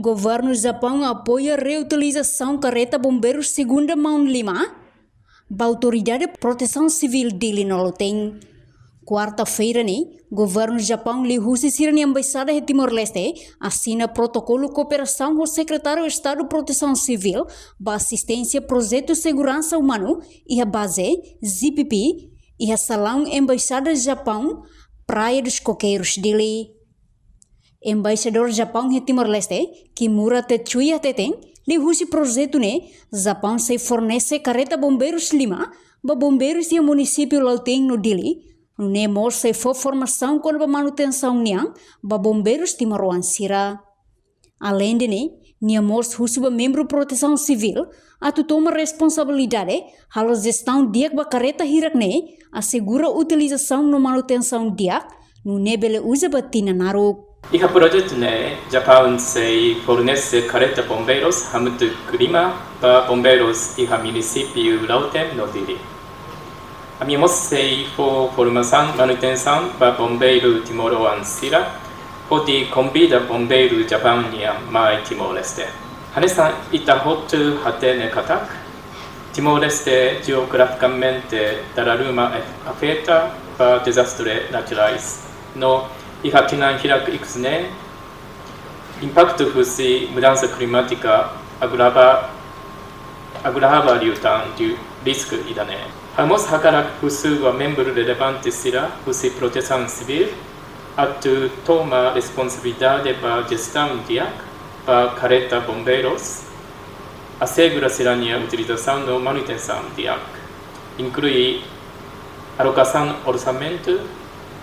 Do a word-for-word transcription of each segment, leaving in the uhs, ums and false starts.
Governu Japaun apoia reutilizasaun kareta bombeiru segunda maun lima ba Autoridade Protesaun Sivíl Dili no Lautein. Kuarta-feira ne'e, Governu Japaun liuhusi sira-nia embaixada iha Timor-Leste asina protokolu kooperasaun ho Sekretáriu Estadu Protesaun Sivíl ba asisténsia projetu seguransa umanu iha baze, G P P, iha salaun Embaixada Japaun, Praia dos Coqueiros, Dili. Embaixadór Japaun iha Timor-Leste, Kimura Tetsuya hateten, liuhusi projetu ne'e, Japaun sei fornese kareta bombeirus lima ba bombeirus iha munisípiu Lautein no Dili, nune'e mós sei fó formasaun kona-ba manutensaun nian ba bombeirus timoroan sira. Aleinde ne'e, nia mós husu ba membru Protesaun Sivíl atu toma responsabilidade halo jestaun di'ak ba kareta hirak ne'e, asegura utilizasaun no manutensaun di'ak, nune'e bele uza ba tinan naruk. Iha projetu ne'e, Japaun sei fornese kareta bombeirus hamutuk lima ba bombeirus iha munisípiu Lautein no Dili. Ami mós sei fó formasaun manutensaun ba bombeiru timoroan sira, hodi konvida bombeiru Japaun nian mai Timor-Leste. Hanesan ita hotu hatene katak, Timor-Leste jeografikamente dala ruma afeta ba dezastre naturais. No iha tinan hirak ikus ne'e, impaktu husi mudansa klimátika agrava, agrava liután risku ida-ne'e. Ha'u mós hakarak husu ba membru relevante sira husi Protesaun Sivíl atu toma responsabilidade ba jestaun di'ak ba kareta bombeirus, asegura sira-nia utilizasaun no manutensaun di'ak, inklui alokasaun orsamentu,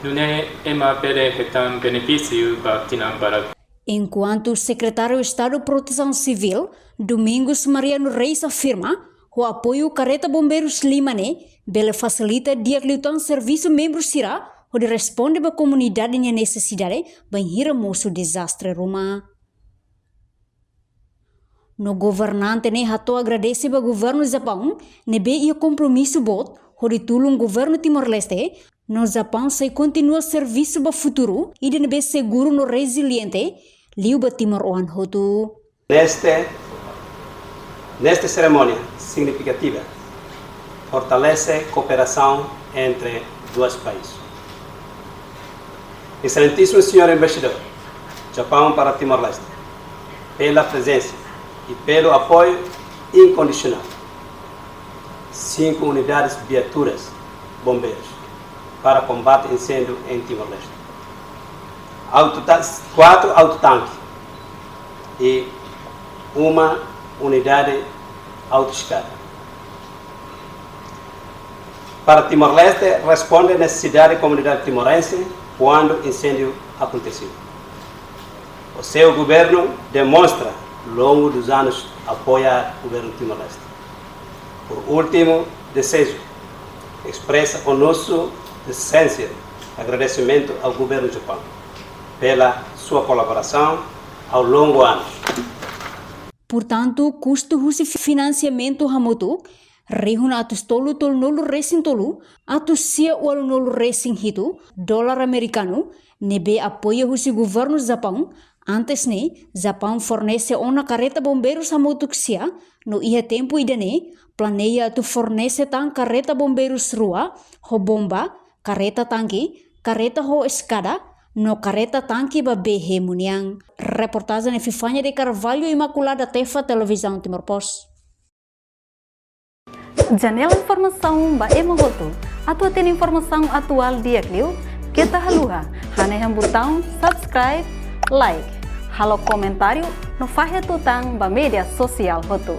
nune'e ema bele hetan benefísiu ba tinan barak. Enkuantu Sekretáriu Estadu Protesaun Sivíl, Domingos Mariano Reis afirma, ho apoiu kareta bombeirus lima ne'e, bele fasilita di'ak liután servisu membru sira, hodi responde ba komunidade nia nesesidade, bainhira mosu dezastre ruma. No governante ne'e hato'o agradese ba Governu Japaun, ne'ebé iha kompromisu boot, hodi tulun Governu Timor-Leste, no Japaun sei kontinua servisu ba futuru, ida ne'ebé seguru no reziliente, liu ba timoroan hotu. Neste, nesta cerimónia significativa, fortalece cooperação entre dois países. Excelentíssimo Senhor Embaixador, Japão para Timor-Leste, pela presença e pelo apoio incondicional. Cinco unidades viaturas bombeiros para combate incêndio em Timor-Leste. Auto-, quatro autotanque e uma unidade autoescada. Para Timor-Leste, responde necessidade da comunidade timorense quando incêndio aconteceu. O seu governo demonstra, ao longo dos anos, apoiar o governo Timor-Leste. Por último, desejo expressa o nosso sincero agradecimento ao governo Japão pela sua colaboração ao longo anos. Portantu, kustu husi finansiamentu hamutuk, rihun atus tolu tolunulu resin tolu, atus sia ualunulu resin hitu, dolar amerikanu, ne'ebé apoiu husi governu Japaun, antes ne'e, Japaun fornese ona kareta bombeirus hamutuk sia, no iha tempu ida-ne'e, planeia atu fornese tan kareta bombeirus rua, ho bomba, kareta tanke, kareta ho eskada, no kareta tanke ba bee hemu nian. Reportajen Epifania de Carvalho, Imaculada Tefa, Televizaun Timor Post. Janela informasaun ba ema hotu. Atu hatene informasaun atuál di'ak liu, keta haluha hanehan butaun subscribe, like, halo komentáriu, no fahe tutan ba média sosiál hotu.